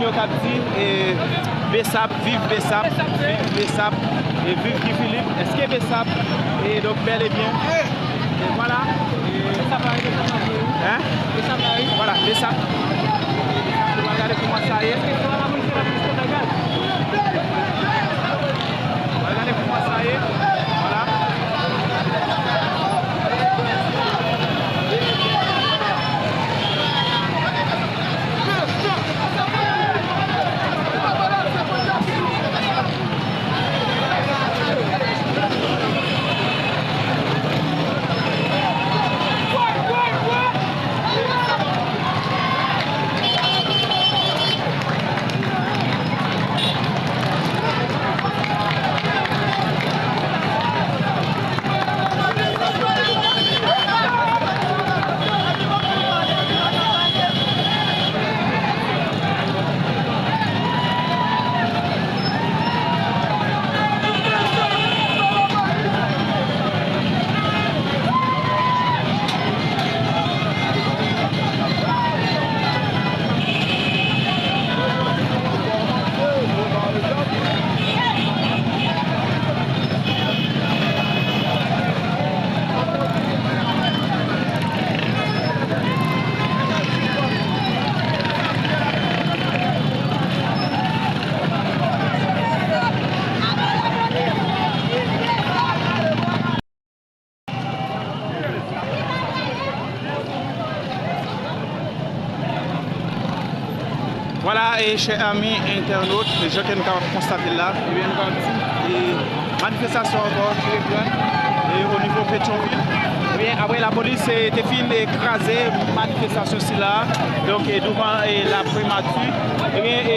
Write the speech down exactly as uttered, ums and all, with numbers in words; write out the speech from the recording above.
Yo k ap di, e, Besap, viv Besap, viv Besap, e viv Guy Philippe. Èske Besap, e donk, bèl e byen, e vwala, e, hein? Vwala, Besap. Nou va gade kòman sa ye. Nou va gade kòman sa ye. Vwala. Vwala, e chè ami entènot, jan ke nou kapab konstate l la, ebyen, nou kapab di, e, manifestasyon ankò ki reprann, e, o nivo Petyonvil. Ebyen, apre lapolis, e, te fin, e, kraze manifestasyon sila, donk, e, douvan, e, laprimati, ebyen,